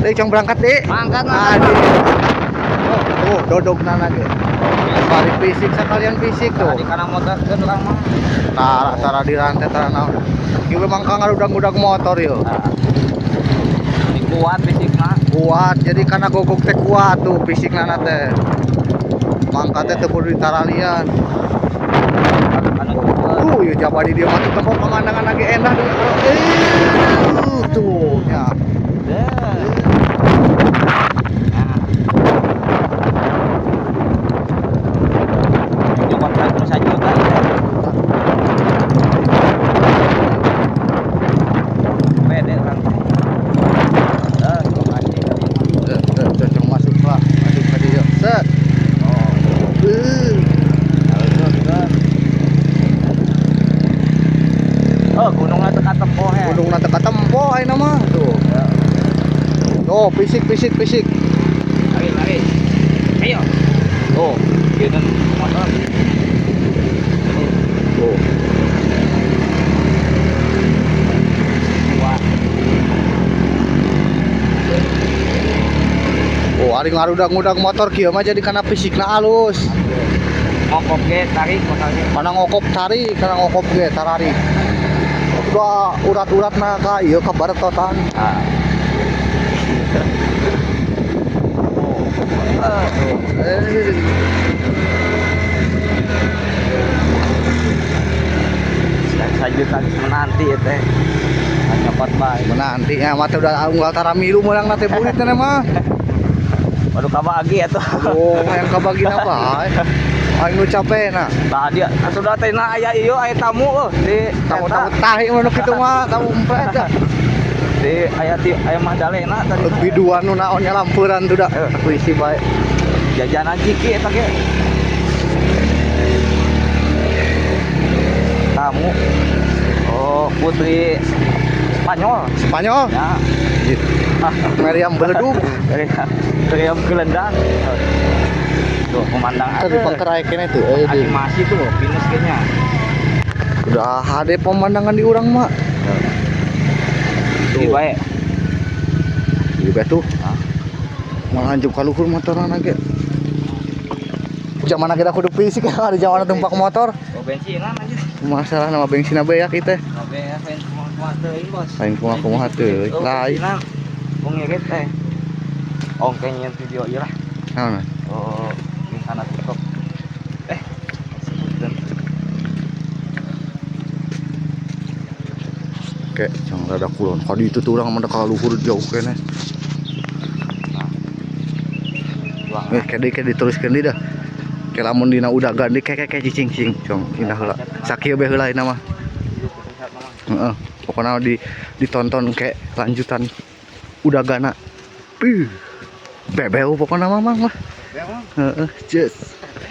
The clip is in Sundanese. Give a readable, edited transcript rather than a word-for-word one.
Deh, cong berangkat deh. Mangkat mangkat. Aduh. Oh, tuh dodogna lagi. Bari fisik sekalian fisik tuh. Di kana motor ke urang mah. Tara tara di rantai tara naon. Ieu memang kang udah motor yo. Nah. Ini kuat fisik mah. Kuat, jadi karena gogok teh kuat tuh fisik nana teh. Mangkatnya teh kudu ditaralian. Anu Tuh, yuk jaba di dia mah tuh tempat pemandangan lagi enak tuh. Tuh ya. Nah. Nyokot kan sajuta ya. Pede urang teh. Eh, terima kasih kali mah. Tuh, tuh, tuh, masuk lah, masuk ke dia. Set. Oh. Oh, gunungnya teka tempo ya. Gunungna teu katempo ayeuna mah tuh. Ya. Tuh, fisik fisik fisik. Lari, lari. Ayo. Tuh, Gitu motor. tuh. Wah. Oh, ari ngarudag-ngudag motor kieu mah jadi kana fisikna alus. Ngokop ge tarik motornya. Kana ngokop tarik, kana ngokop ge tararik. Udah urat-uratna ka ieu ka baretotan. Ah. Tuh. Sajuta menanti ya teh. Nyokot bae. Menanti ya mah teh udah unggal tara milu meunang na teh burit teh mah. Waduh kabagi atuh. Oh, yang kabagina bae. Aing nu capek nah. Tadi atuh da teh na aya ieu aya tamu euh di Tamu-tamu tahi mah nu kitu mah, tamu empet dah. Di aya ti aya Mahdalena tadi. Biduan nu naon nya lampuran tuh dah. Aku isi bae. Jajanan ciki eta ge. Tamu. Oh, putri Spanyol. Spanyol. Ya. Meriam beleduk. Meriam gelendang. Tuh pemandangan. Tadi pangkerai kene tuh. Eh, di. Animasi tuh minus kayaknya. Udah HD pemandangan di urang mah. Di bae. Di bae tuh. Hah? Malah anjuk ka luhur motorna ge. Zaman kita kudu fisik ya, ada zaman tumpak motor. Oh, bensinan aja. Masalah nama bensin beak ieu teh. Beak lain kumaha teuing, Bos. Lain kumaha-kumaha teuing. Oh, Lain. bensinan. Bung ngirit teh. Oh, kayaknya video ieu lah. Naon? Oh, di sana TikTok. Sebutkeun. Oke, jangan rada kulon. Kadi itu tuh urang mah ka luhur jauh keneh. Nah. Buang. Eh, kede kede diteruskeun deui dah. Ke lamun dina udah ganti keke keke cicing cing cong pindah heula. Sakieu be heula ieu mah. Heeh. Pokoknya ditonton kayak lanjutan udagana. Ih. Bebeu pokoknya mah mang lah. Heeh, just.